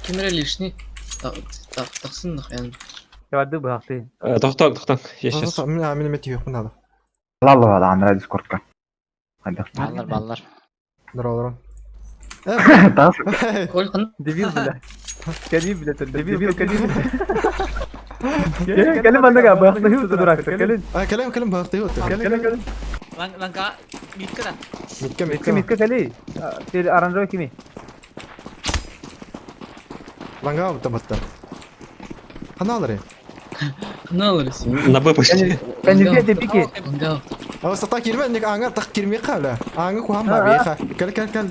Ким эрэ лишний тахсын нахуй. Барды быһахтыы. Тохтоо, тохтоо. Я сейчас. Мин эмэ тиһиэхпин наада. Лалла Андрей Дискордка. Хайдах? Баллар, баллар. Здорово, Тас. Коль хан. Дебил бля. Кали бля, дебил, кали. Кэлин манныга быһахтыы дурак. Кэлин. А, кэлим, кэлим быһахтыы отты. Кэлин, кэлин. Ланга митка да. Митка, Митка, митка. митка кали. Сир оранжевый кими. Ланга бутта батта. Ханалары. Ханалары. На Б пошли. Кэнники депики. Ланга. А сата кирме, ник аңа тах кирме кабла. Аңа куһам ба беха. Кел, кел, кел.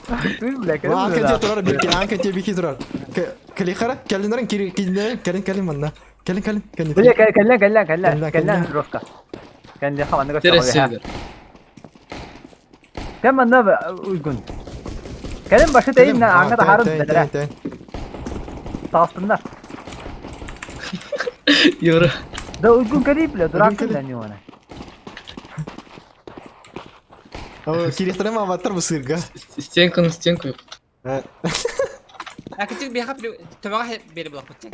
Аңа те турар бики, аңа те бики турар. Кели хара, келиннерин кири килне, келин келин манна. Келин келин келин. Бля, келин келин келин келин жестко. Келин хаманны Тересигер. Кем манна уйгун. Келин башы тейин аңа да харын бедere. Тастындар. Юра. Да уйгун кели бля, дурак да не она. Кирихтерем аватар бу сырга. Стенку на стенку. А кытык биха төбөҕө бери булаппыт.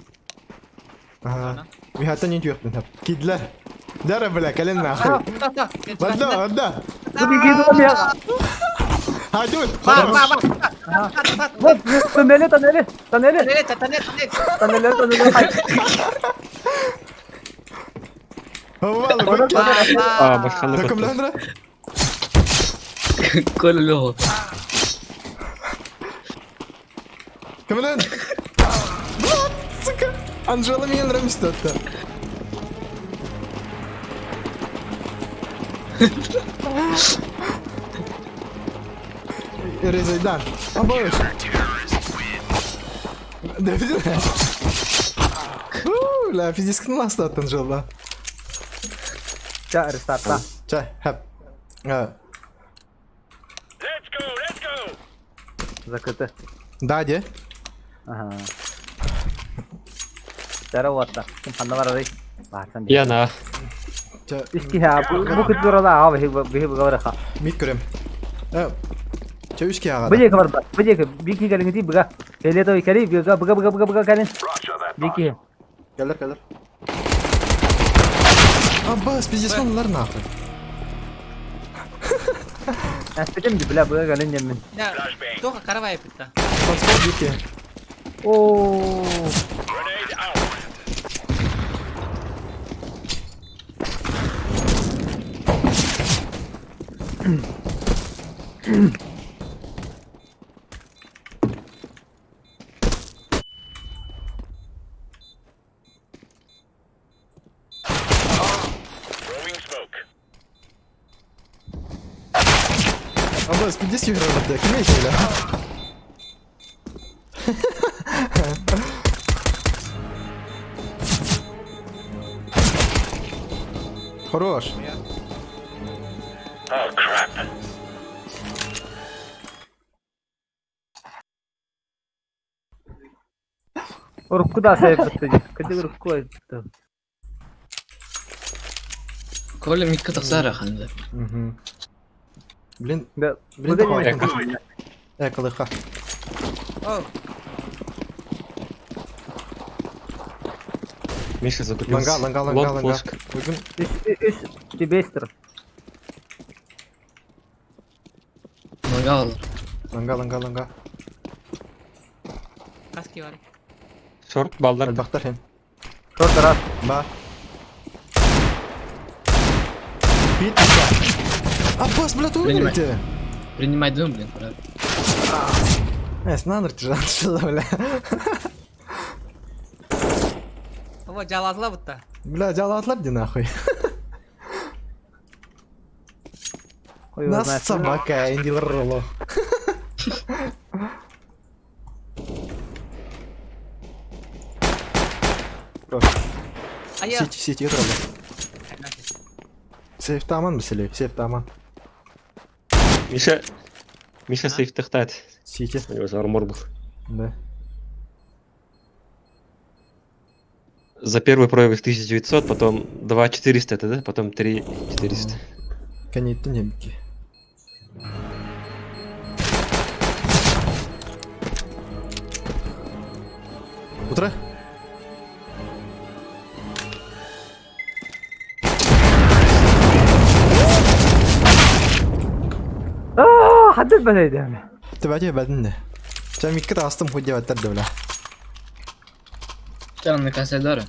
Ага. Михата не түйөкпүн тап. Кидлер. Дара бля, кэлин нахуй. Бадда, бадда. Хадут. Ба, ба, ба. Вот, тоннели, тоннели, тоннели. Тоннели, тоннели. Тоннели, тоннели. А, башканы Кымландыра? Коля Лёва. Кымлан? Блядь, сука. Анжела меня нравится это. Резайдан. Обоешь. Да, Ля, физически нас от Анжела. Ча, рестарта. Ча, хэп. Закрыты. Да, де? Ага. Здорово, Ким ханна барарый? Барсан. Я на. Иски ха, бу кытырала а бихи бихи бгараха. Мит көрем. Ча үске ага. Бу жеке бар, бу жеке бики келиңи быга. Келе кели быга быга быга быга быга келин. Бики. Келер, келер. Аббас, пиздец, лар нахуй. Әспетем ди бля быга келин демен. Тоха каравай питта. Подскок бики. О. Аббас, пиздец, игра в Ким бля. Хорош. Урукку да сайып битти. Кыдык урукку айтты. Коля митка тахсара ханды. Угу. Блин, Да. блин, такой. Э, колыха. Миша закупился. Ланга, ланга, ланга, Лонг ланга. флешка. Уйгун. Үс тебе Ланга Ланга, ланга, ланга. Каски бар. Шорт, балдар. Альбахтар хем. Шорт раз. Ба. Бит, Аббас, бля, ты Принимай. умерите. Принимай дым, блин, брат. Э, снаныр тяжело, бля. Ого, жалазла бутта. Бля, жалатлар ди нахуй. Нас собака, индилар роло. Сети, сети, роло. Сейф таман, Василий, сейф таман. Миша... Миша сейф тахтает. Сити. У него же армор был. Да. За первый проигрыш 1900, потом 2400 это, да? Потом 3400. Кэнниттэн иһэбикки. Утра. Аа, хадыр бэлэйдэ. Тэбэти бэтинне. Чэ микки таастым хуй диэбэттэр да бля. Чэ, касайдары.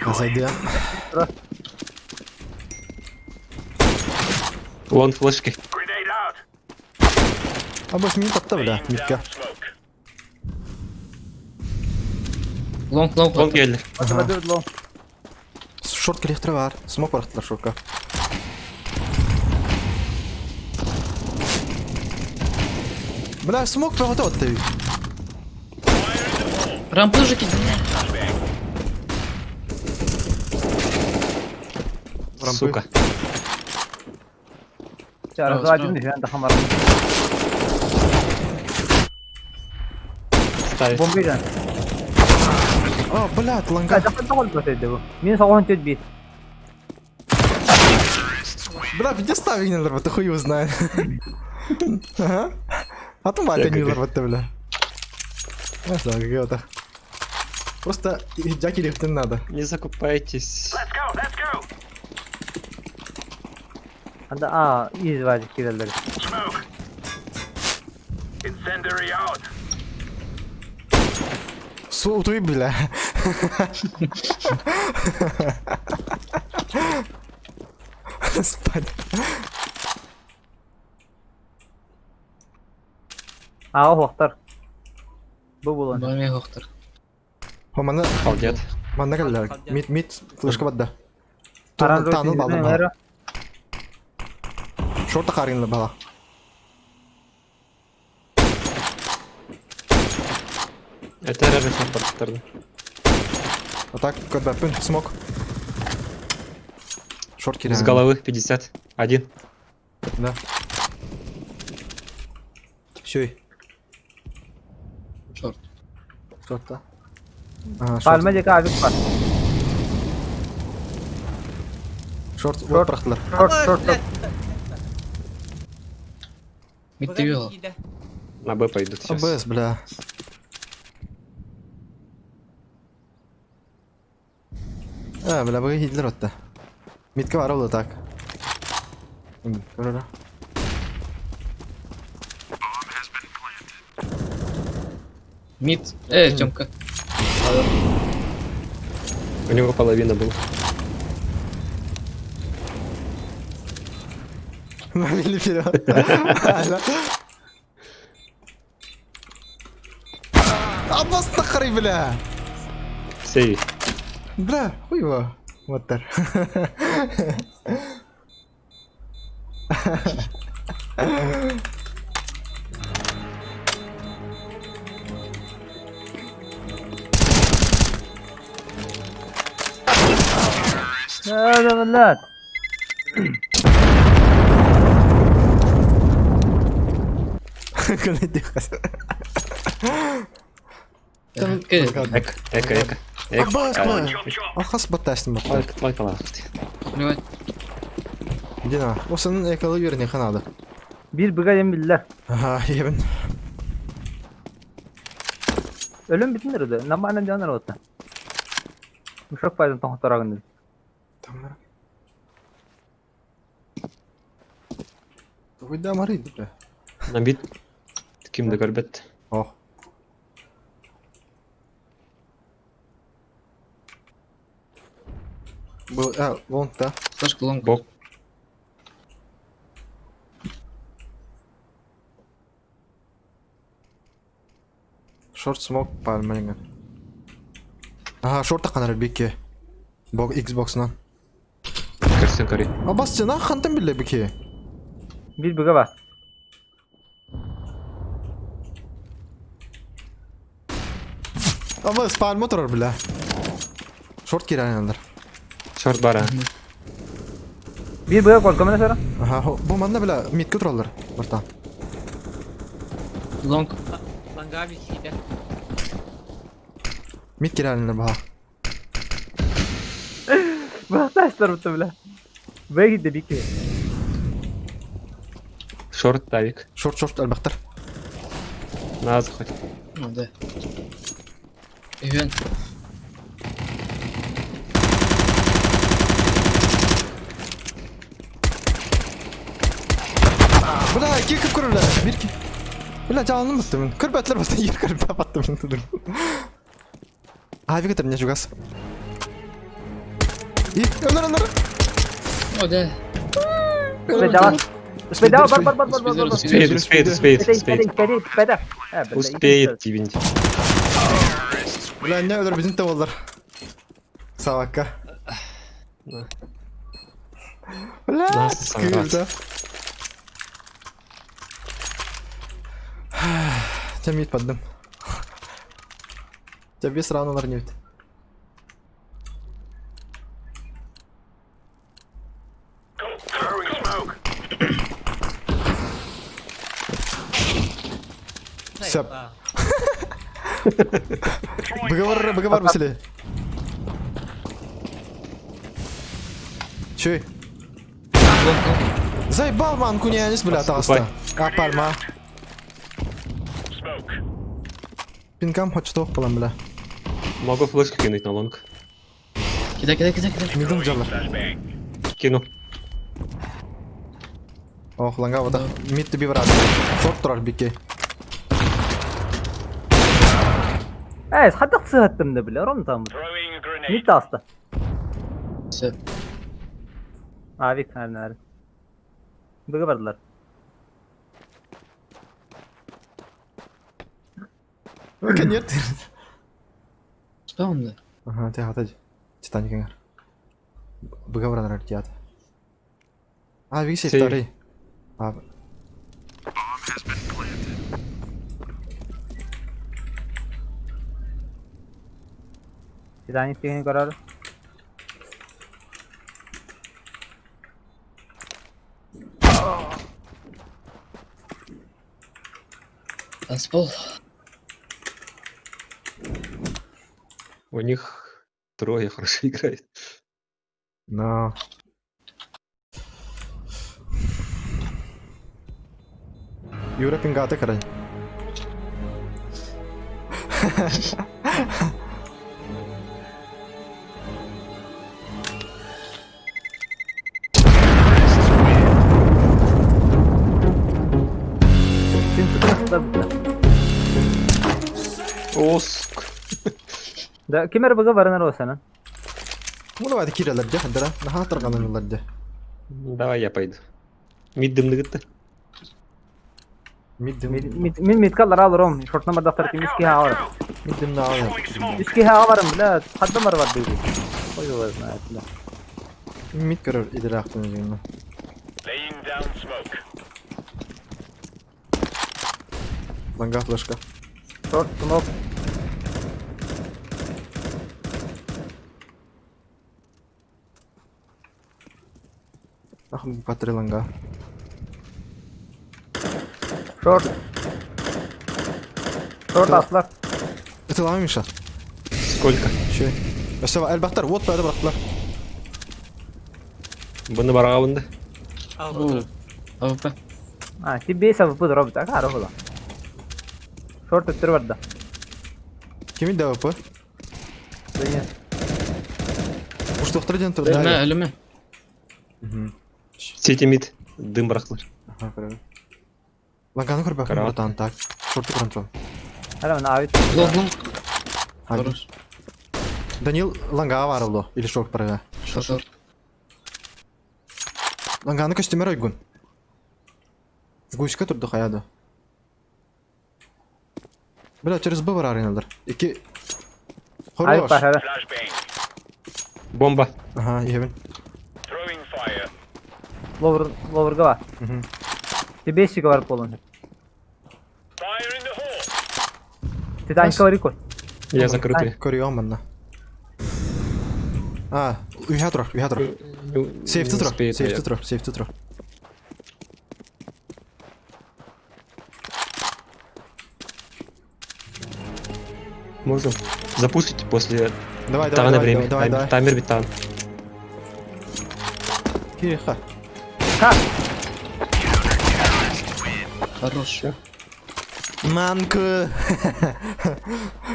Касайдыам. Вон флешки. Абас мин тапта бля, микка. Лонг, лонг, Вон келли. Бадыр ло. Шорт кэлиэхтэрэ баар. Смок барахтылар шорка. Бля, смок бөҕөтө отта ү. Рампы же киди. Рампы. Сука. Чара зажим дихен дахамар. Ставит. Бомбижан. А, блядь, ланга. Дахан тоғол бөтөйдө бу. Мин соғон төт бит. Бля, где ставить не ты хуй его знает. Ага. А там батя не ларбатты, бля. Не знаю, как это. Просто джаки лифтин надо. Не закупайтесь. Анда а из важы кирелер. Су, бля. Спать. Аа хоқтар. Бу булан. Бами хоқтар. Мана, Халдет. мана кэллэр. Мид, мид, флешка бадда. Таранзо Таныл балдым бала. Шорта қаринлы бала. Это реально шорт. А так, көрбәппін, смок. Шорт кирен. С головы 50. Один. Да. Все. Шорт. Шорт, да. Ага, шорт. Palma жека авик бар. Шорт, вот Шорт. бірақтылар. Шорт, шорт, шорт. Мид ты вел. На Б пойдут сейчас. АБС, бля. А, бля, вы Гитлер отта. Митка варил так. Көрөрө. Мид. Тёмка. У него половина была. Мобильный вперед. Аббас нахрен, бля. Сей. Бля, хуй его. Вот так. هذا بلاد. Эк, эко, эко. Эко. Аббас, бля. Ахас баттастым баттар. Лайк, лайк, лайк. Плевать. Дина, осын экалы юрне ханады. Bir быга дем биллер. Ага, ебен. Ölüm bitинdir öde. Наманан жанар отта. Мушак пайдан тоңторагын. Там. Хуйда марид, бля. Набит. Ким да көрбөт. Ох. Был, а, вон, да. Флешка лонг. Бок. Шорт смок пальмалинга. Ага, шорт таканар бикке. Бог Xbox-нан. Көрсен көри. А бас сен хантан биле бикке. Bir быга бар. А бас пальма турар бля. Шорт кирәнәләр. Шорт бара. Bir быга кол көмөнө сара. Ага, бу манда бля митке туралар. Бартан. Лонг. Лангави хиде. Мит кирәнәләр баха. Быһахтаастар бутта бля. Бэйгидде бики. Шорт тавик. Шорт шорт элбэхтэр. На заход. Ну да. Ивен. Бля, киир көр бля. Бир ки. Бля, жаланым бутты мин. Көрбөтүлэр бутты, ер көрбө батты мин тудыр. Авик это мне чугас. И, өнөр, өнөр. О, да. Беда. Беда, бар бар бар бар бар. бар. Успеет, успеет, успеет, успеет. Беда, беда. Успеет, тибинь. Бля, не өлөр біздің те болдар. Савакка. Да. Бля, Нас кыырда. Тәмит паддым. Тебе сранулар не бит. Сөп. Быгавар, быгавар бісіле. Чөй. Заебал манку не анис, бля, таста. А, пальма. Пинкам хоть что палам, бля. Могу флешку кинуть на лонг. Кидай, кидай, кидай, кидай. Мидл жалар. Кину. Ох, ланга вот мид тебе брат. Шорт турар бике. Э, хаддах сыһаттым да бля, ром там. Мид таста. Все. Авик, наверное. Быга бардылар. Конец. Спаун да. Ага, ты хатаж. Титаник аңар. Быга брат театр. А, виси Сейв. второй. А. Титаник деген көрөр. Танцпол. У них трое хорошо играет. Но. Юра пингаты карай. Син сытыр бутта. О, сука. Да, кимер быга барынар осана. Ну давай кирелер де, хандара. Наха тарганылар де. Давай я пойду. Мид дымныгытты. Миддим. Мин миткалар алырым. Шортна бардактар ким иски хавар. Миддим на алыр. Иски хаварым, бля, хаддамар бар дейди. Ой, его знает, бля. Мид көрөр иделе актын жигин. Ланга флешка. Шорт, смок. Ах, патри ланга. Шорт. Шорт аслар. Это лама Миша. Сколько? Чөй. Өсө элбахтар, вот бәрі бырақтылар. Бұны барағабынды. О, АВП. А, ти бейс АВП дроп так, а, рохула. Шорт өттір барды. Кимин ДВП? Да нет. Уж доктор ден турды. Өліме, өліме. Сити мид. Дым барақтылар. Ага, көрөм. Ланганы көрбө, Карават. братан, так. Шорты контрол. Ара, мен авит. Лонг, лонг. А, Хорош. Данил ланга бар олду или шорт барга. Шорт, шорт. Ланганы көстүмөр ойгун. Гуська турду хаяды. Бля, через Б бар ареналар. Ики Авик Хорош. бар, ара. Бомба. Ага, ебен. Ловер, ловерга бар. Мгм. Ти бейсиге барып болун. Титаникка бар икой. Я закрытый. Көрüyorum манна. А, үйе тур, үйе тур. Сейф Не тур, успеет, сейф наверное. тур, сейф тур. Можем запустить после Давай, давай, тагана давай, время. давай, давай. Таймер бит таган. Тихо. Ха. Хорош. Манкы.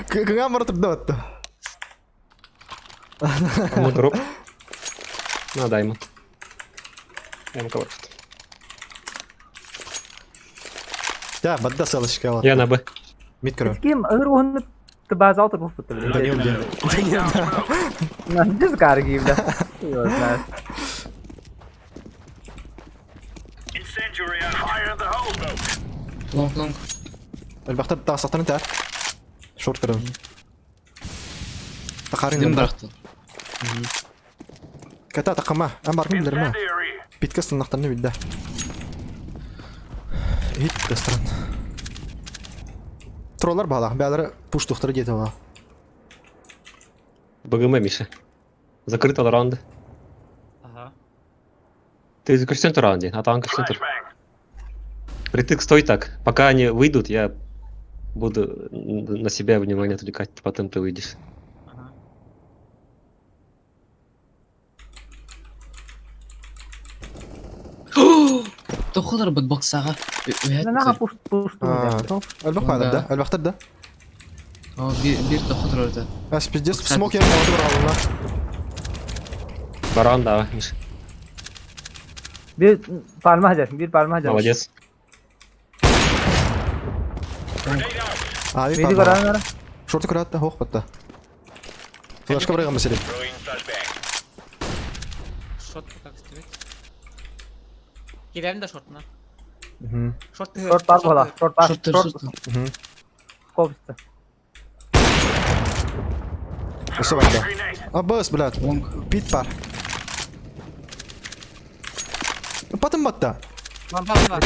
Кыңа мұртып да отты. На дроп. На даймонд. МК вот. Да, бадда салышка вот. Я на Б. Мид көрөм. Ким ыр уһун база алтыр буп бля. Данил где? Данил, да. Здесь карги, бля. Хуй его знает. Лонг, лонг. Элбэхтэр таасахтарын тээр. Шорт көрөм. Тахарын. Дым бырахты. Ката тақама. Ан баргын билерме. Питке сыннахтарны билде. Хит ресторан. Троллар бала. Бәлері пуш тухтары дете бала. БГМ, Миша. Закрыто раунд. Ага. Ты көстен тұр раунде, атаған көстен тұр. Притык стой так. Пока они выйдут, я буду на себя внимание отвлекать, потом ты выйдешь. Ага. Тохолар бит боксаға. Наха пуш пуш Элбэх баар да. Элбэхтэр да. Бир тохотор орда. Ас пиздец смок я алды бір алына. Баран, да, Миша. Bir parmağı dersin, bir parmağı dersin. Молодец. Ави Миди бар. көрөр. Шорты көрөт да, хоқ батта. Флешка бір мәселе. Шорт как стрелять. Киреlim de шортuna. Шорт Шорт бар бола, шорт бар. Шорттер, Шорт шорттер. копсы. Осы банда. Абыс, блядь. Лонг. Пит бар. Потом батта. Ван ван ван.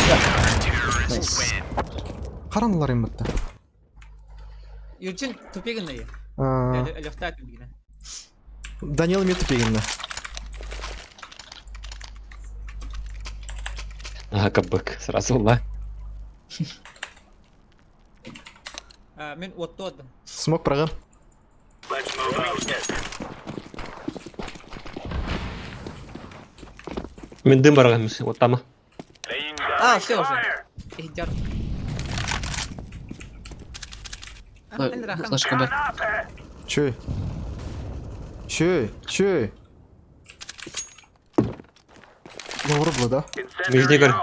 Найс. Қараңылар им батта. Юрчин тупигін не? Лехта тупигін. Данил ми тупигинна. Ага, кабак. Сразу ла. Мен отты отдым. Смок прагы. Мен дым барған, Миша. Вот там. А, все уже. Ихтяр. Флешка Б. Чөй. Чөй, чөй. Doğru bu да. Нижний горю.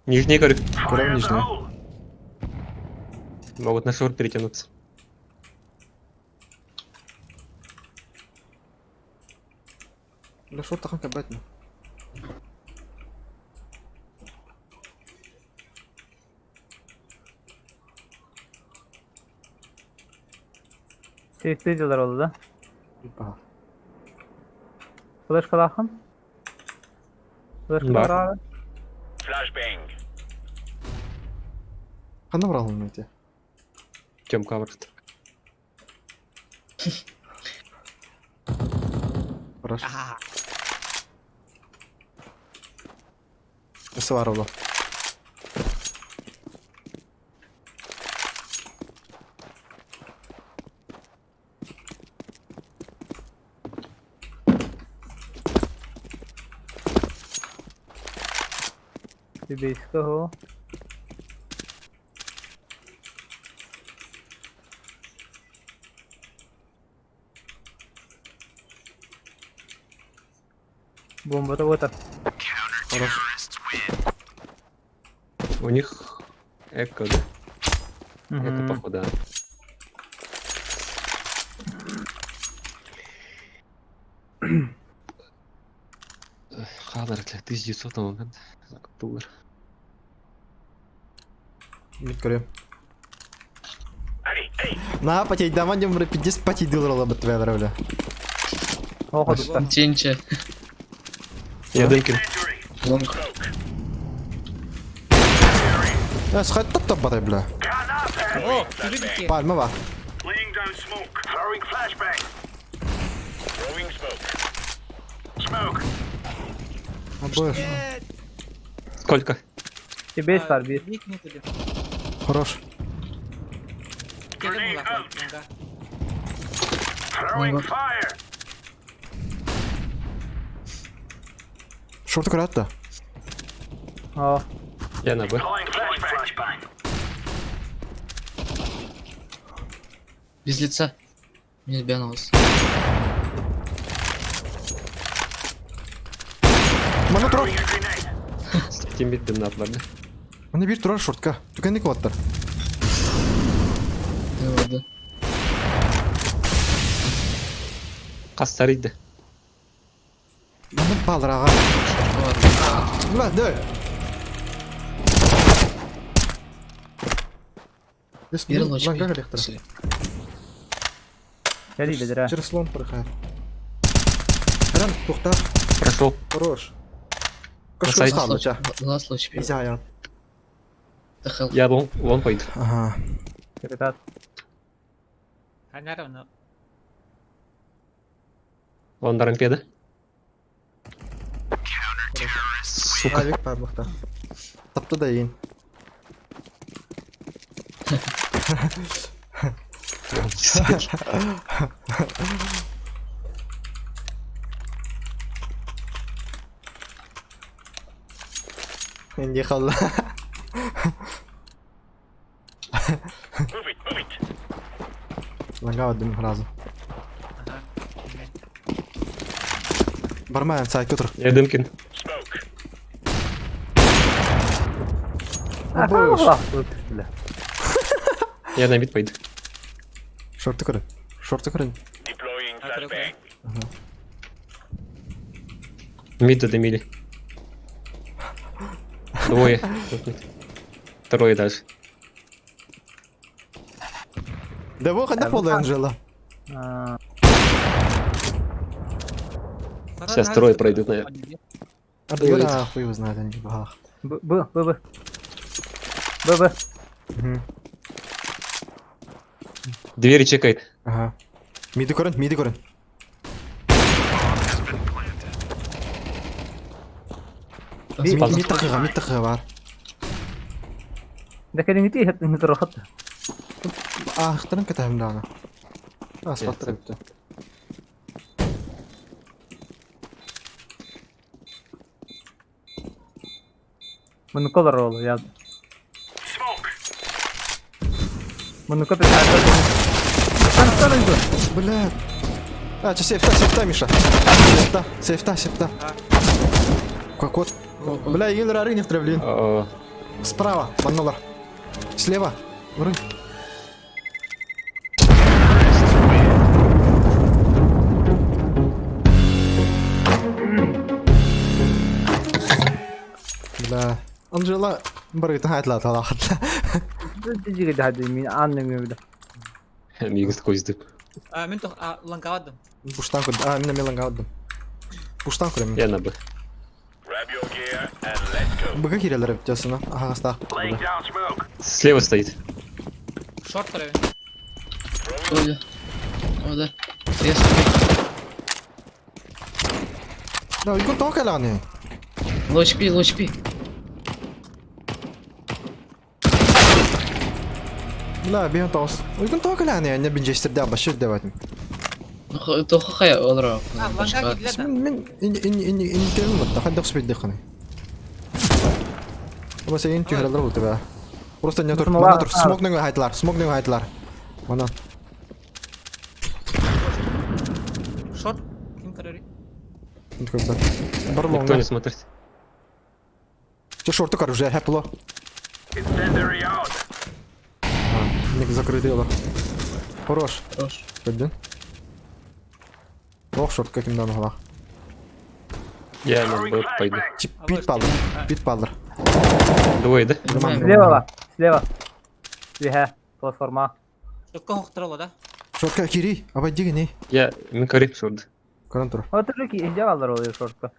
Нижний горю. Көрем нижний. Могут на шорт перетянуться. Бля, шорт тахан кабатно. Tehdit ediyorlar oldu da. Бар. Flash kalakın. Flash Бар. kalak abi. Қанда бір алын өте? Тёмка барықты. Хорош. Ага. Ысы бар олы. Bir basic ho. Бомба да вот. Хорош. У них эко, да? Эко, походу, да. Халар, для 1900 момент. Доллар. Мид көрем. На, потей, даман дем бір 50 потей доллар ала бітті бәлір бля. Оқыдық. Ченче. Я дым кину. Лонг. Ә, сқайт топ топ батай бля. О, тупигін. Пальма бар. Абыш. Сколько? Бес бар, бес. Bir минут. Хорош. Келем улак. Лонг. Шорты көрөөт да. О, Я на Б. Без лица. Минус Бианаус. Мана турар. Тимбит дымнатларды. Мана бир турар шортка. Түкенник болаттар. Да. Қастар иді. Мана балыр аға. Бля, дай. Бир лоч. кэлии бэдэрэ. Через слон порыхает. Ран, тухта, Прошел. хорош. Красавец. Кашку сам, ча. Лас лоч. Нельзя, я. Дахал. Я лон, лон пойду. Ага. Капитан. Наверное. Лон на рампе, да? Сука. Авик парлықта. Тапты да ең. Инди қалды. Ланга өдім разы. Бармайын, сайт отыр. Я дымкин. Обоюш. Я на мид пойду. Шорты көрін. Шорты көрін. Мид задымили. Двое. Трое даже. Да во, қандай болды Анжела? Сейчас трое пройдут, наверное. Ардыгер хуй его знает, они бағалақ. Б, Б, Б, Б. Б, Б. Двери чекает. Ага. Миді көрін, миді көрін. Мид тақыға, мид тақыға бар. Да кэлиҥҥити иһэттин турахат. Ақтырын кітабым дағына. Аспаттыр өтті. Мунуколар ол я. Мунука писает. Стан, стан, стан. Бля. А, че, сейфта, сейфта, Миша. Сейфта, сейфта, сейфта. Какой кот? Бля, егер ары не блин. О, Справа, манолар. Слева. Ры. Бля. Анжела барыгытын айтла талахат. Тиги дады мин анны мөбүдэ. Мигас көздүп. А, мен тох, а, ланкавадым. Буштан көр. А, мен мелан галдым. Буштан көрем. Я на Б. Быга кирелер битесина. Ага, астақ. Слева стоит. Шорт трое. Оля. О, да. Я ступень. Да, уйгун токаланы. Лоч пи, лоч пи. Бля, бен тоос. Уйгун токаланы, не бинжестерде башыр деп айтым. Тоха хая олра. А, ланка кидле да. Мен мен ин ин ин ин келмин батта. Ханды спид деханы. Оба сен тюхралар булды ба. Просто не тур, мана тур. Смок нөңө хайтлар, смок нөңө хайтлар. Мана. Шорт. Ким көрөр? Бар Никто лонга. не смотрит. Че шорты кар уже хэпло. Ник закрытый олар. Хорош. Хорош. Көддүн. Ох, шорт каким дан голах. Я на Б пойду. Тип пит палдыр. Пит палдыр. Двое, да? Нормально. Слева, ла, слева. Слева, платформа. Шортка хоқтыралы, да? Шортка кири, абай деген не? Я мен көрейін шорды. Көрін тұр. Вот уже ки иһдэ алар ол шортка.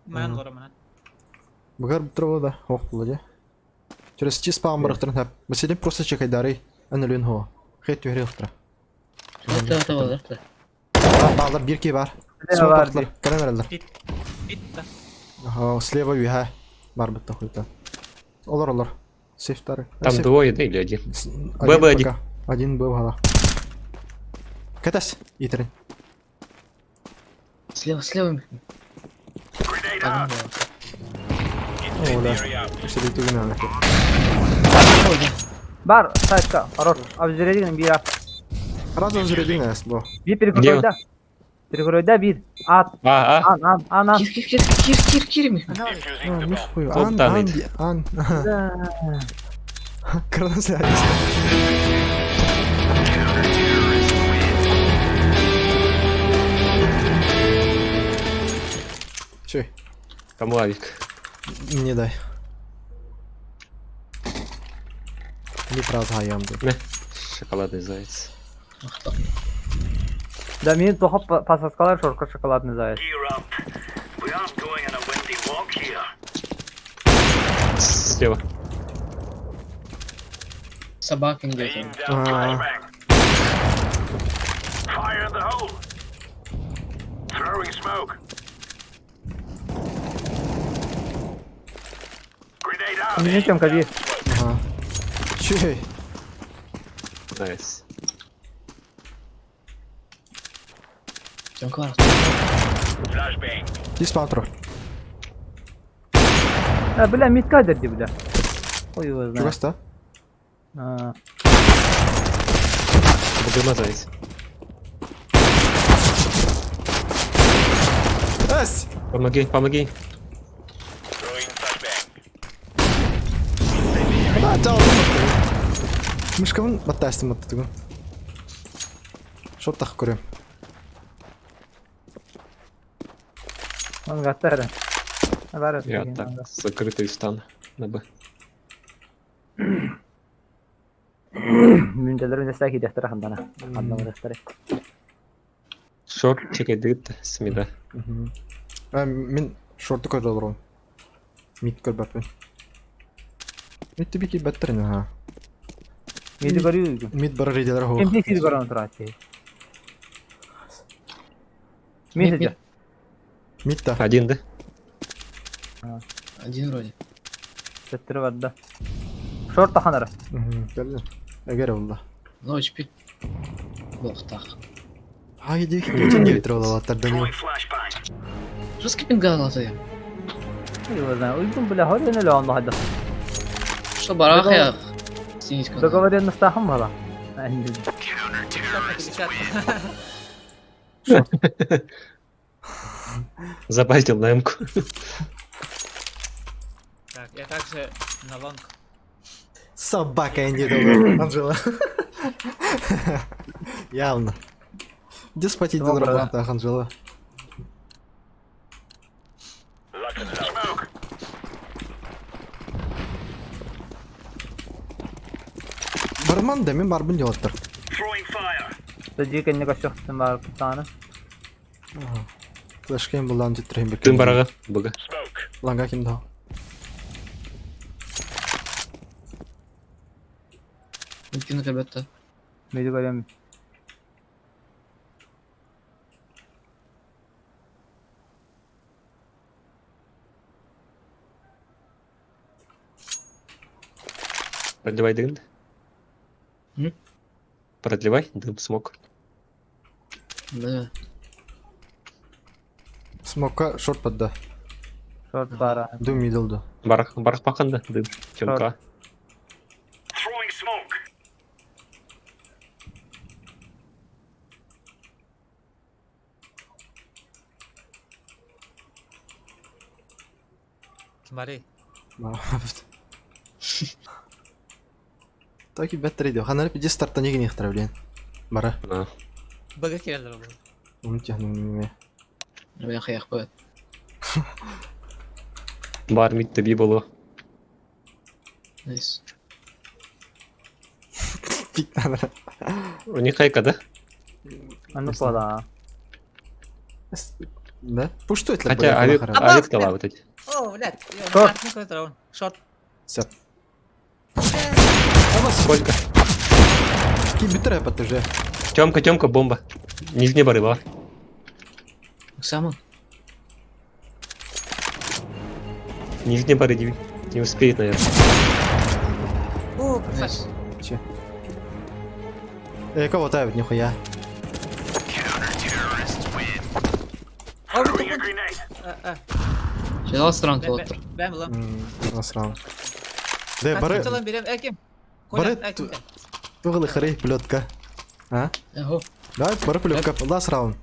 Мен лора менен. Бұгар бұтыр да, оқ болады. Через чи спам барықтырын хәп. Мәселен просто чекайдары, әнілін хо. Хет түйрі ұқтыра. Это, это, это. Балдар бір ки бар. Слева Смок бар. аттылар, камералар. Пит. Пит да. Ага, слева үйә. Бар бітті хуйта. Олар, олар. Сейфтары. Там двое, да, или один? Б, Б, один. Один Б гала. Катас, итерин. Слева, слева. Один был. О, да. Үсүрүтүгүн аны. Бар, сайтка, хорош. Обзередин бир. Сразу обзередин эс бу. Бир перекройда. Перекройда бир. Ат, А, а, ан, ан, ан, ан. Кир, кир, кир, кир, кир, кир, ми. А, миш хуй. Топ Ан, там ан, ит. ан. Да. Красавец. Чё? Кому авик? Мне дай. Не сразу хаямды. Не. Шоколадный заяц. Да, мен тоқып пасаскалар шорка шоколадный заяц. Слева. Собака где-то. А, Мені Тёмка бир. Ага. Чё? Nice. Тёмка бар. Здесь патру. А, бля, митка дерди, бля. Ой, его знает. Чугаста? А, Богома заяц. Эс! Помоги, помоги. Да, чао, Мышкабын баттастым аттыгын. Шот тах көрем. Он гаттары. Бар, Я так, закрытый стан на Б. Мүнделер үнде сәки дәфтер хандана. Хандана дәфтер. Шорт чекай дыт смида. А, мен шорты көрді олар. Мид көрбәппін. Мид түбі ки бәттірін, ага. Миди көрүү. Мид бар рейделер хоқ. Кем тексер көрөн турат. Миди. Мид та. Один, да? Один вроде. Дәфтер бар да. Шорт таханара. Келді. Эгер олла. Low HP. Бог так. Ай, дик, бүтін не бітір олар Данил. Жесткий пингал я. Его знаю. Уйдум, бля, хорин эле онда хайда. Что барах я? Синичка. Договоренность тахам бала. 50. Забайтил на М-ку. Так, я также на long. Собака не дала, Анжела. Явно. Где спать иди Добро. работа, Анжела? Барман да, мен барбын деп отыр. Тажик энне кашыктым бар кутаны. Флешкейм булдан жетtireyim Дым барага. Бг. Ланга ким да. Мүмкін ребята. Миди көрөм. Продлевай дым. М? Продлевай дым, смог. Да. Смокка шорт подда. Шорт бара. Дым мидл да. Барах, барах паханда, дым. Тёмка. Кимари. Так и бәттір иди. Ханар пиди старта неге нехтар, блин. Бара. На. Б келдер бұл. Умтяну неме. Бля, хаяқ қояды. Бар мид би болу. Найс. Пик надо. У них хайка, да? Аны пола. Да? Пусть что это Хотя авик, А, авик дала вот эти. О, блядь. Шорт. Шорт. Сеп. Сколько? Ки битер апат уже. Тёмка, Тёмка, бомба. Нижний бары бар. Оксама. Нижний бары не, не успеет, наверное. О, красавчик. Найс. Че? Э, кого тавит, нихуя. О, вот тут. А, а. Last round болот. Бэм булам. Last round. Да, бары... Бары... Тугылы хары плетка. А? Давай, бары плетка. Last round.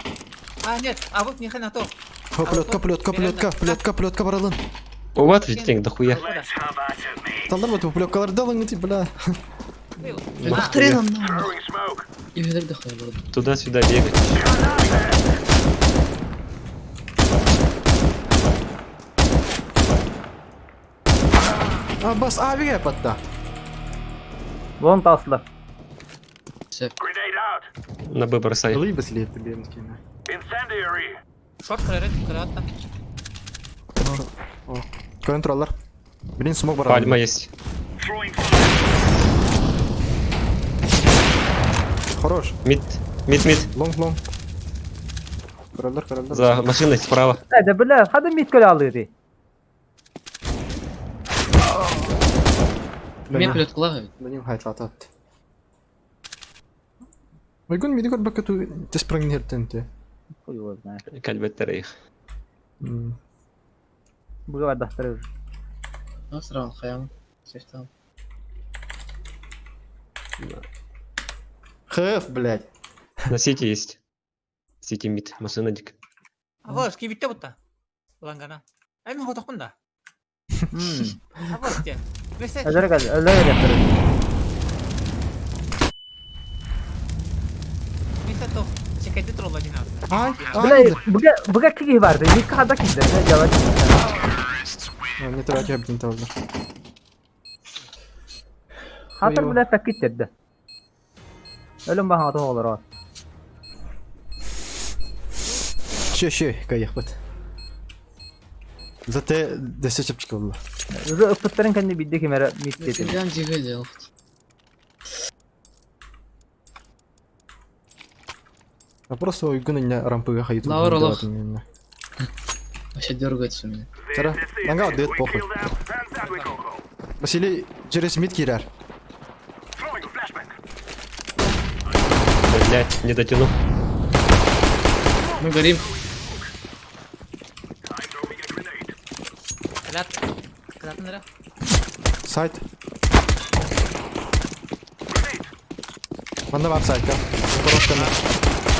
А, нет, а вот не хана то. Плетка, плетка, плетка, плетка, плетка баралын. Вот ведь дохуя. Талдар вот плеткалар далың ити, бля. Бахтырын Туда-сюда бегать. А, бас авиге патта. Вон тасла. На Б бросай. Лый басили тебе мскина. Шорт кырарыт, кыратта. Контроллер. Блин, смог баран. Пальма есть. Хорош. Мид, мид, мид. Лонг, лонг. Короллар, короллар. За машиной справа. Да, бля, хада мид көлө алыды. Мен плетка Блин, хайтлатат. Ойгун миди көр бакы ту теспрангнертенте. Хуй его знает. Кальбеттер их. Буга бардастырыр. Last round хаям. Сефтан. Хэф, блядь. На сити есть. Сити мид. Машина дик. А вот, кибитте бутта. Лангана. Ай, мен хотокпун да. А вот те. Өлөр кел, өлөр кел. Ай, Бля, буга буга киги барды. Мид хада киди. Жават. Не трать я блин тоже. Хатыр бля такит деді. Өлім баға тоғылыр о. Ще, ще, кайықпыт. Зате десе чепчик oldu. Өзі үппіттерін кәнде бидде кемері мид деді. Прям диге А просто ойгун не рампыга хайт. Лаура лох. Вообще дергается у меня. Тара, нага дет похуй. Василий через мид кирер. Блять, не дотяну. Мы горим. Сайт. Манда бар сайтка. Коробканы.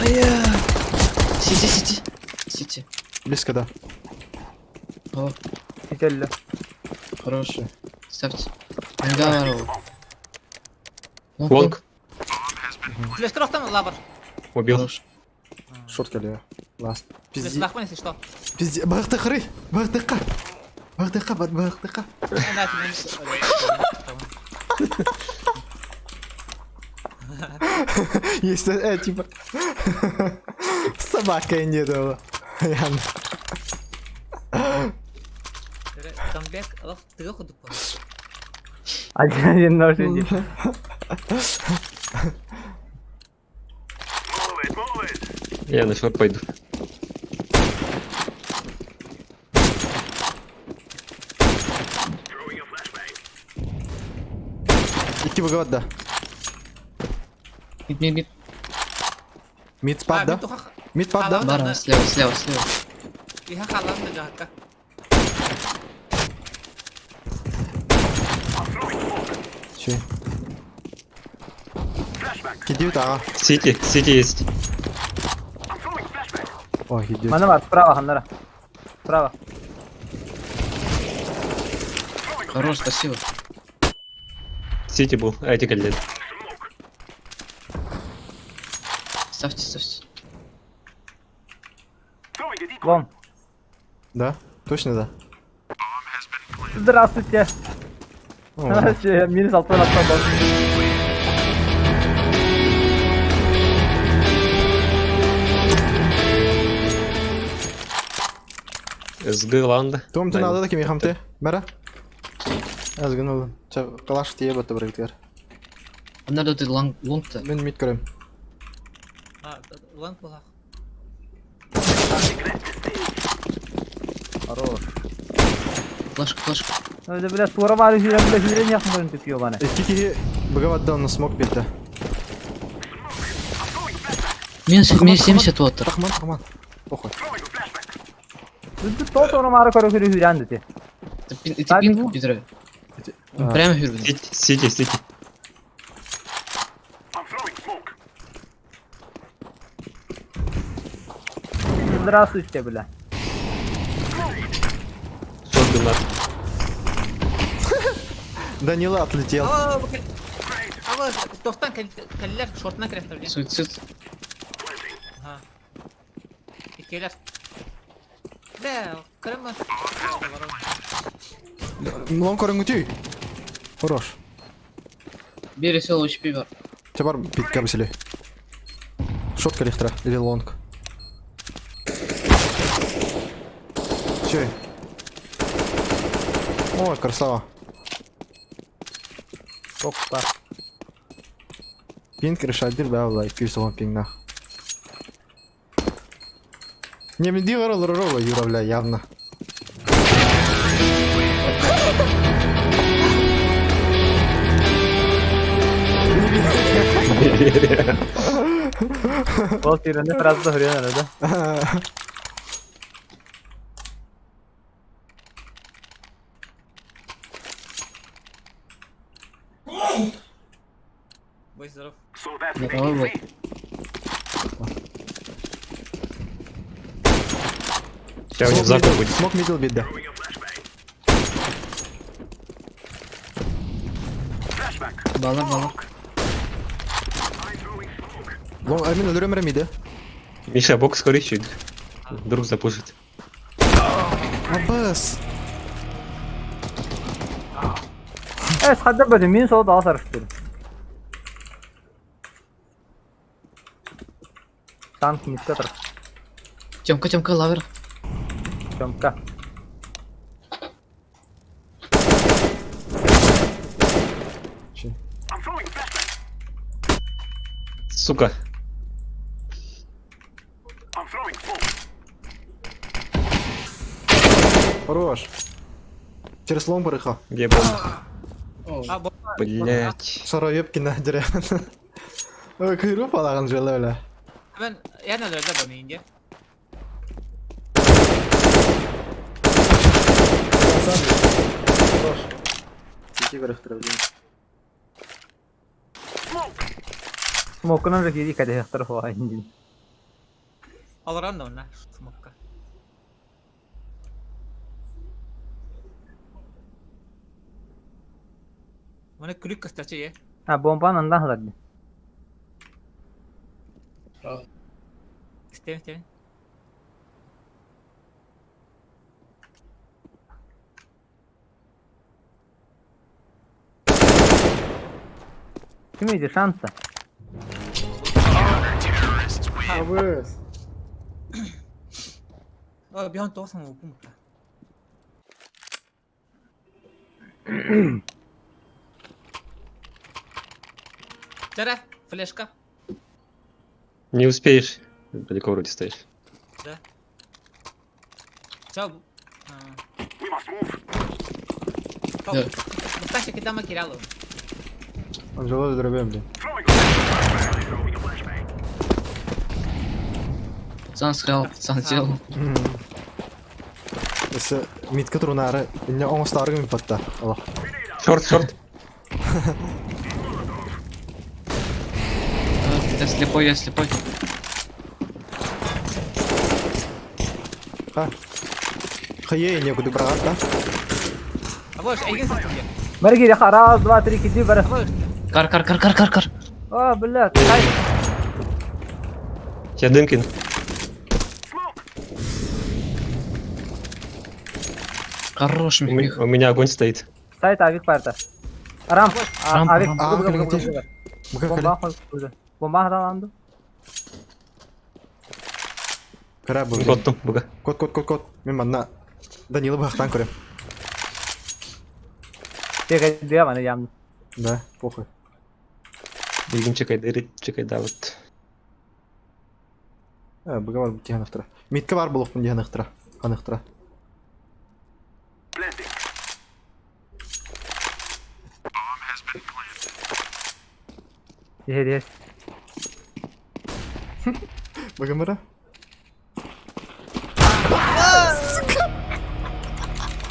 Ая. Сити, сити. Сити. Близко, да. О, Сителлі. хорош. Ставьте. Ангар. Лонг. Убил. Хорош. Шорт келе. Ласт. Пизди. Что? Пизди. Бахты хры. Бахтыка. Бахтыка, бахтыка. Есть, типа. Собака не дала. Ян. Камбэк, алах, тыга ходук. Один один нож иди. Я на шорт пойду. Идти выговор, да. Мид, мид, мид. Мид спад, да? Мид спад, да? Баран, слева, слева, слева. Че? Кидют, ага. Сити, сити есть. Ой, кидют. Мана бар, справа, ханнара. Справа. Хорош, спасибо. Сити был. А эти лет. Ставьте, ставьте. Вон. Да? Точно да? Здравствуйте. Вообще, минус алтын аттан. СГ Ланда. Том ты надо такими хамты. Мара? Азгын oldu. Калаш тие баты бір гитер. Надо ты лонг, лонг-то. Мен мид көрем. Лонг булах. Хорош. Флешка, флешка. Öyle бля, тура бар жүрем, бля, жүрем якын көрүнүп түкүyor бана. Икки киһи быгабадда онно смок бирде. Минус, минус 70 вот. Тахман, тахман. Похуй. Тоос маары көрө көрө hүүрэн дити. Ити пинг компьютера. Прямо хүрбүт. Сити, сити. Здравствуйте, бля. Шот дымат. Данила отлетел. Ава, тохтан кэллэр, шортынан кирэхтэр диэн. Суицид. Ха. Иккилэр. Бэ, кырым. Лонг көрүҥүтүй. Хорош. Бери сел HP бар. Чабар пикка бисили. Шот кэлихтера или лонг. Чей. Ой, красава. Опа. Пинг решать да, лайк, 210 пинг нах. Не, мне диво ролл Юра, бля, явно. Ол тирende сразу да хүрэн да. Будь здоров. Давай вот. Сейчас у них закуп будет. Смог мидл бит, да. Балар, балар. Лонг, а мин өлөрөм миде. Миша, бокс скорее чуть. Вдруг запушит. Абас. Эс хадда бөдү мин сол дала сарыштыр. Танк миске тұр. Тёмка, Тёмка, лавер. Тёмка. Че? Сука. Хорош. Через лонг барыха. Где бомба? А, бомба. Блять. Шароебкина деревья. Ой, кыру палаган желе, бля. Мен, я не да бу инде. Хорош. Сити барыхтыра, блин. Смокунан да кири каде хтар хуа инди. Аларан да онна, смокка. Мана күлүк кастачы е. А бомбан андан хадады. Истем, истем. Ким иди шанса? Абас. О, бихан тосан упум. Чара, флешка. Не успеешь. Далеко вроде стоишь. Да. Чао. Да. Мусташа кидама киралу. Анжела дробем, блин. Пацан сказал, пацан сделал. Если митка трунары, не он старый патта. Аллах. Шорт, шорт. Я слепой, я слепой. Ха. Хае некуда брат, да? А вот, айгин састым. Бары кири раз, два, три, киди бары. А вот. Кар, кар, кар, кар, кар, кар. А, блядь. Ай. Сейчас дым кину. Хорош, У Мих. у меня огонь стоит. Сайт авик барда. Рам. Рамп, Авик. рамп. А, кэлин, Бука Бомба хол. Бомба хадаланды. Кара бу. Коттум, буга. Кот, кот, кот, кот. Мен манна. Данила бахтан көрем. Тек дия маны ям. Да, похуй. Билгин чекай, дыры чекай, да, вот. Э, буга бар диһан ахтыра. Митка бар булуқпын диһан ахтыра. Анахтыра. Дие дие. Буга мара.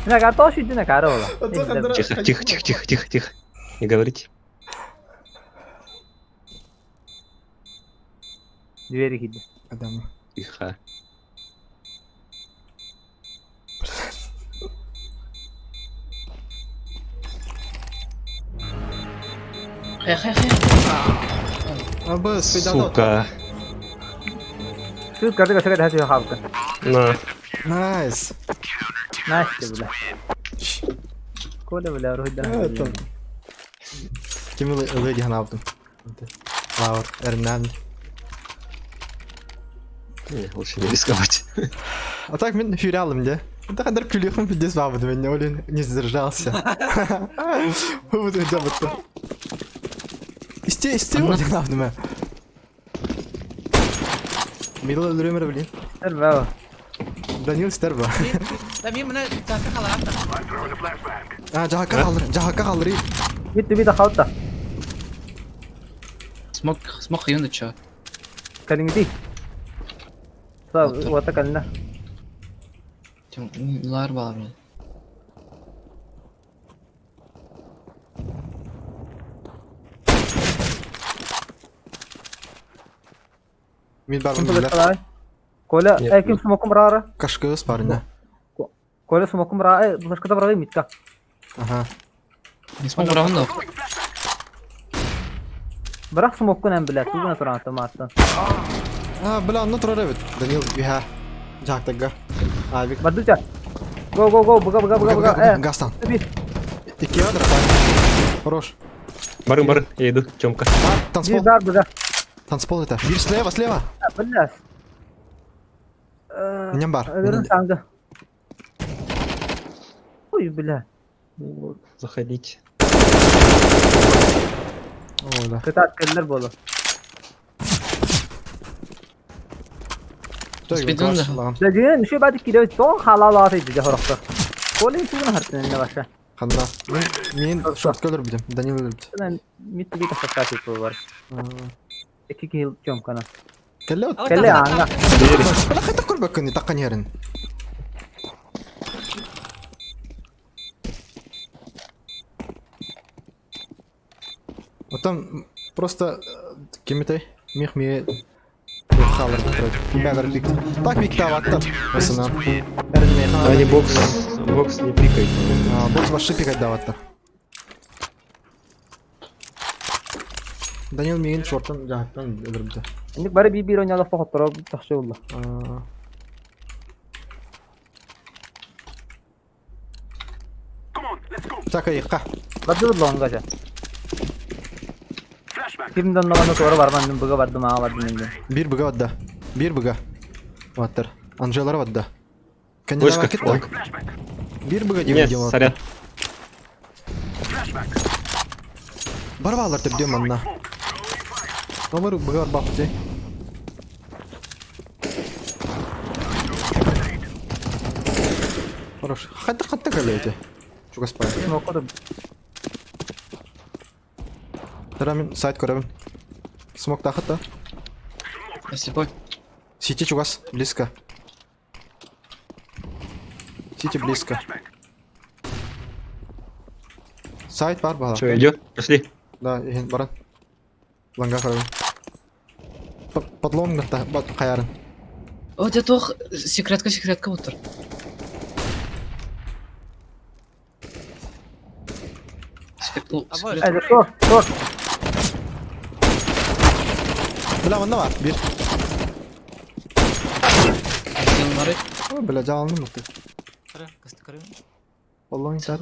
Тихо, тихо, тихо, тихо, тихо, тихо. Не говорите. Двери киирдэ. Адам. Тихо. Хэ хэ хэ. Абы, Сука. Шут көрдө көсөкө дэһэ түһэ хаалбыта. На. Найс. Настя, бля. Коля, бля, уруһуйдаан. Это. Ким ылы диэн аабытым. Лаур, Эрнан. Не, лучше не рисковать. А так мен фюрялым де. Да хандар күлехым пиздец бабыды мен олин не сдержался. Вот это вот. Исте, исте олин аабыдым. Мидл өлүрөмөр блин. Стерва. Данил стерва. Да мен мына жакка каларам да. А, жахакка қалыр, жахакка қалыр. Бит бит хаалта. Смок, смок хайын чё? Кэлиҥҥитий. Уота кэллэ. Тем, лар бар. Мид бар Ким билер. булар? Коля, Нет, э ким нет. смокум рара? Кашкы парня. Коля смокум ра, э флешката барай митка. Ага. Не смог равно. Бырах смоккун эн билэ, тугуна туран томаттан. А, бля, ну турар эбит. Данил биха. Жахтага. Авик. Бардыча. Го го го, буга буга буга буга. Э, Гастан. бит. Икки ядра. Хорош. Бары, бары, я иду, Тёмка. Бар, танцпол. Бир бар буга. Танцпол это. Бир слева, слева. Бля. Нем бар. Өлөрүн саңды. Ой, бля. Ну, Заходите. О, да. Кытаат кэллэр буолу. Спидун да. Бля, дьиҥинэн үчүгэй баҕайытык киирэбит, тоҕо хаалаалаата дии хорохтор. Коля тугун аһартын иннэ баша. Ханда. Мен шортка өлөрбүтүм. Данил өлөрбүт. Мен мит бит тахсаат бар. Икки киһи Тёмканы. Кэллэ от. Кэллэ ааҥҥа. Бля, хайта көрбөккүн таккан ярын. Отам просто кимитэй мих ми халар Бәдір пик. Так пик таваттар. Осына. Они бокс, бокс не пикает. Бокс башы пикать даваттар. Данил мигин шортан жахаттан өлөрбүтэ. Инник бары биир-биир оонньоолох хотторо тахсы буолла. Так, айыққа. Бардыбыт лоҥҥа дьэ. Ким да онно туора барбан мин быга бардым аҕа бардым инде. Бир быга бадда. Бир быга. Ваттар. Анжелара бадда. Вышка. Кэннилер Бир быга Нет, деп делать. сорян. Барбалар деп дем анна. Номер быга барбапты. Хорош. Хатта хатта калете. Чугас пай. Смокко Тарамин сайт көрөбүн. Смок тахатта. Слепой. Сити чугас близко. Сити близко. Сайт бар бала. Че, идет? Пошли. Да, иһин баран. Ланга көрөбүн. Подлон гырта бат каярын. О, дед ох, секретка, секретка отыр. Секрет, Э, шорт, шорт. Бля, манна бар. Бир. О, бля, жалным мыкты. Кара, кысты кара. Подлон тар.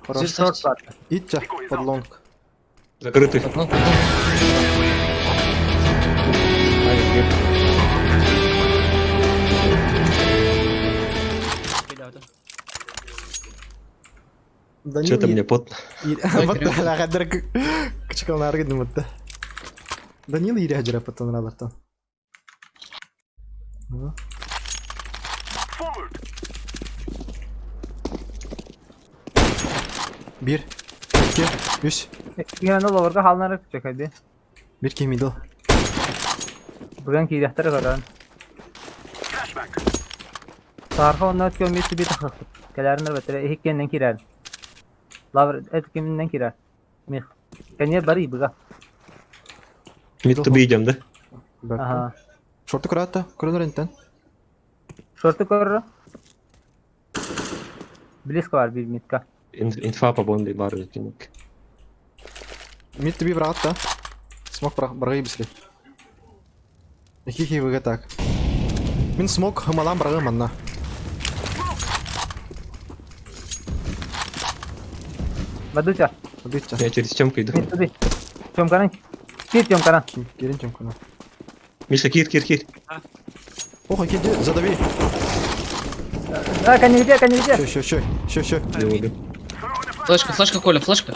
Хорош. Шорт бар. Итча, подлонг. Закрытый. Одно, Че-то мне потно. Вот да, хадыр кычкалнар гидим бутта. Данил ире хажыра паттан ралартан. Бир, икки, үс. Киһи ловорга хаалнары чөкөйдү. Бир ки мидл. Бүгүн киириэхтэрэ көрөн. Саарха онно өткөн bir түбі тахсыппыт. Кэлээрин бэтэрэ иһиккиэннэн киирээр. Лавр эт киминэн киирээр. Мих. Кэнье бары быга. Мид to B идем, да? Ага. Шорты көрәтті, көрінер интен. Шорты көрөр. Близко бар bir митка. Инфа по бомбе бар кинек. Мид тебе брат, да? Смог брагы бісірі. Хихи выга так. Мин смог хымалан брагы манна. Бадуча. Битча. Я через Тёмку иду. Мид туби. Тёмканан. Кир тёмканан. Келин тёмкана. Миша, кир, кир, кир. Ох, иди, задави. А, кони где, кони где? Щё, щё, щё, щё, щё. Я убил. Флешка, флешка, Коля, флешка.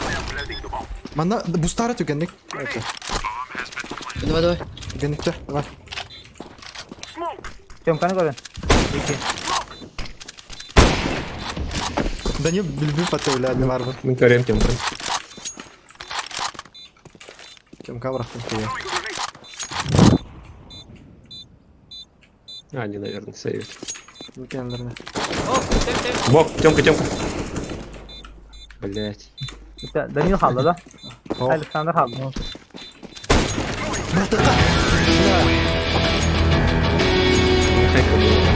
Манна бустары түгенник. Давай, давай. Түгенникте, давай. Тёмканы көрөн. Iki. Данил билбил патты бар бу. Мы көрем Тёмку. Тёмка бырахтым куя. А, они, наверное, сейвят. Үлкенлерine. О, тем, тем. Бок, Тёмка, Тёмка. Блять. Данил халла да? Ох. Александр халла. Хайка было.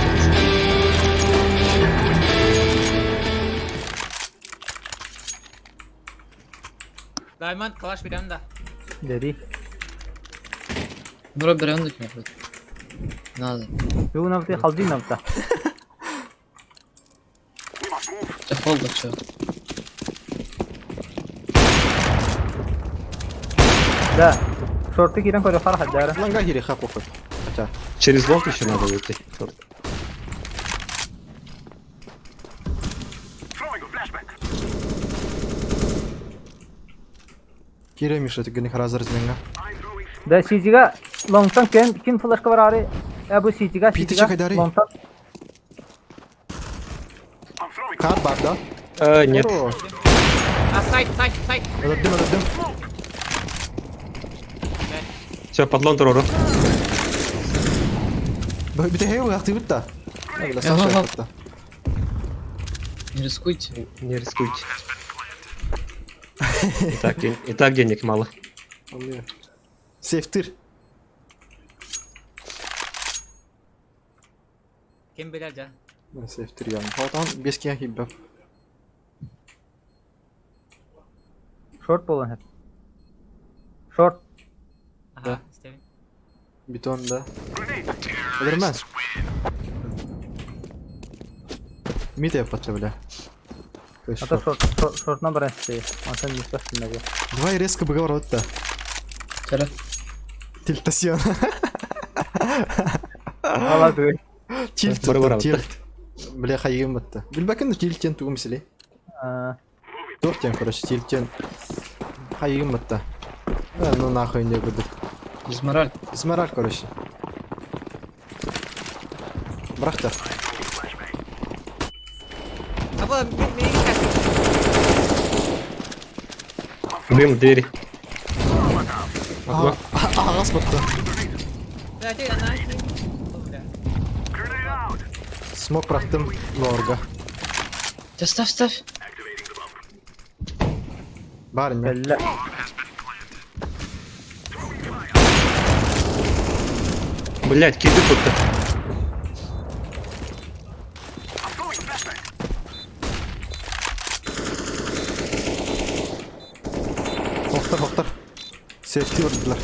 Даймонд, калаш берем да. Дери. Бро, берем док, может. Надо. Бүгүн апты халдин апта. Да холда, чё. Да. Шорты кирен көрө хар хаджара. Ланга кири хап похуй. Хотя. Через лонг еще надо выйти. Чёрт. Кире Миша түгенник разыр изменге. Да сизига лонгтан кен ким флешка бар ари. Я бу сизига Питер сизига Чакайдари. лонгтан. Кар бар да? Нет. О, А, сайт, сайт, сайт. Өлдüm, өлдüm. Все, подлон Рору. Бите хей уяқты бітті. Бля, Ага. Саша бітті. Не рискуйте. Не рискуйте. И так, и так денег мало. Сейфтир. Кем билер жа. Сейфтир яны. Халтан беске хиббе. Шорт болон хеп. Шорт. Ага, истебин. Бетон да. Өлөрмәс. Мид яппатча бля. Ата шорт шорт шортна бар эсте. Антан мистастын да. Давай резко быгар отта. Коля. Тильтасион. Ала түгел. Тильт. Бар-бар Тильт. Бля хайым бітті. Билбәкін тильттен тугум селе. Тортен, короче, тильттен. Хайым бітті. Ну нахуй не буду. Дизмораль. Измораль, короче. Брахта. Аба, мен кәсіп. Дым, двери. Окно. Ағас бітті. Да, те, ана. О, бля. Смок брахтым лорга. Да ставь, ставь. Барин. Кэллэ. Блять, киды тут-то. Тоқтар, тоқтар. Сейфти ұрдылар.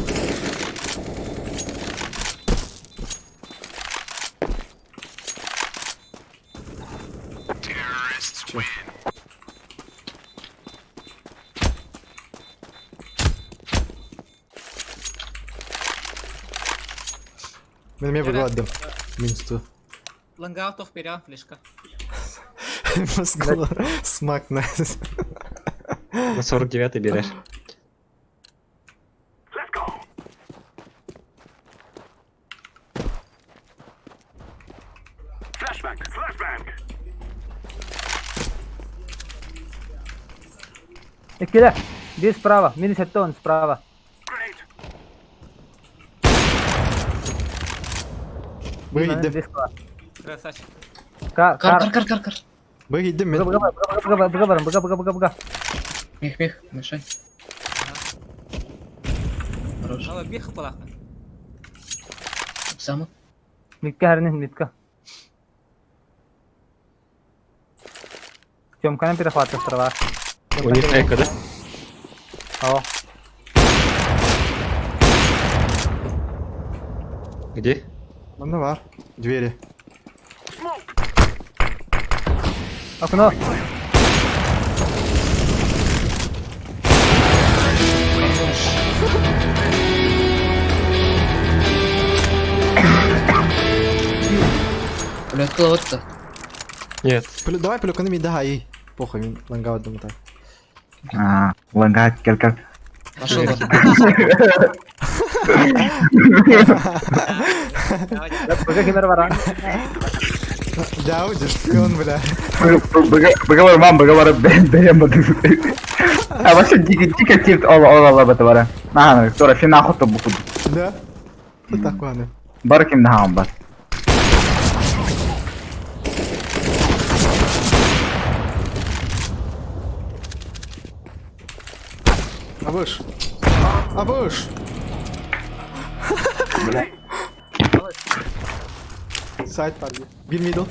Мен мен бұғадым. Минсту. Ланга тоқ берем флешка. Москва. Смак на. На 49 берешь. Эккеле. Bir справа. Минус он справа. Выйдем. Близко. Красавчик. Кар, Кар, кар. кар, кар, кар, кар. Быга киирдим Быга, мин. быга, быга, быга, быга баран, быга, быга, быга, быга. Мих, мих, мешай. Хорош. Ала бир хыпалаахпын. Замок. Митка хэрнин, митка. Тёмканы перехватывать У них эко, да? О, Где? Манна бар. Двери. окно. Бля, открыл-то. Нет. Плю- Давай плюканы мин дай. Похуй, мин ланга думаю. Аа, ланга кел кел. Пошел. Давай. Быга кимер баран. Да, уйдешь, он, бля. Быга быга барман, быга барып бэйэм бады. А вообще дико дико тилт ол ол ол бата бара. Наха, тура фина хотто букуд. Да? Что такое? Бар ким наха бар. Абыш. Абыш. Сайт парни. Бир мидл.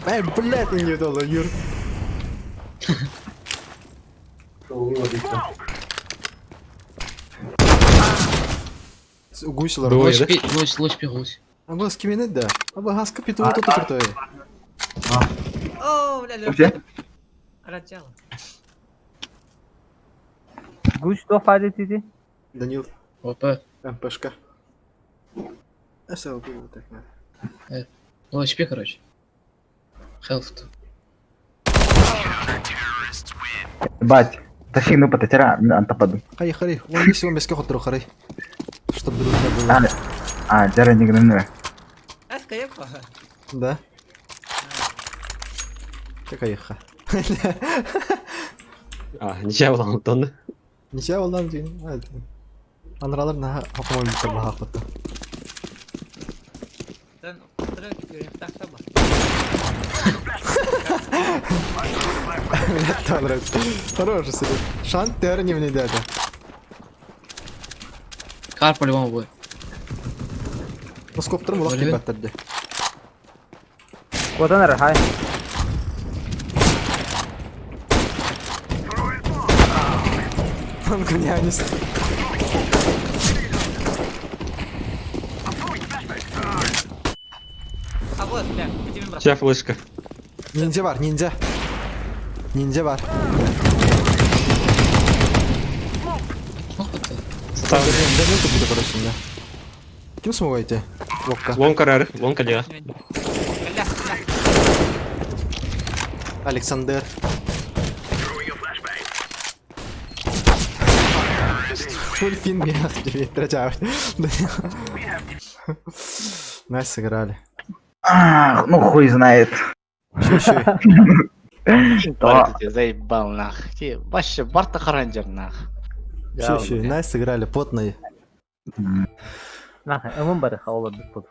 Эй, блядь, не дало, Юр. Гусь лар. Двое, Лучпи, да? луч, лучпи, гусь. Аба с кем да? Аба гаска питу вот это крутой. О, бля, Вообще? Арачала. Гусь что фадит иди? Данил, ОП. МПшка. СЛП вот так надо. Лучпи, короче. Хелф. Бать. Тащи ну пататера антападу. Хай, хай, он не всего без кого хай. Чтобы друг не было. А, а, жара нигнене. Эска епа. Да. Какая еха. А, ничья была Антон. Ничего, олдан дин. Анралар на хакмай битер на хакта. Тан тра yürek бар. Блядь, Танрад. Хороший себе. Шант терни мне дядя. Кар по-любому будет. Ну скоптером улак Блин. баттырды. Куда нар, хай. Он гнянис. А вот, бля, где брат? Чья флешка? Ниндзя бар, ниндзя. Ниндзя бар. Ох, это. Ставлю. Данил тут будет, короче, да. Кем смываете? Ловко. Лонг карар, лонг алига. Бля, бля. Александр. Фульфин меня тебе Nice сыграли. А, ну хуй знает. Еще, еще. То. Заебал нах. Ти вообще барта харанжер нах. Еще, еще. Nice сыграли, потные. Нахай, ымын бар, хаула бит буд.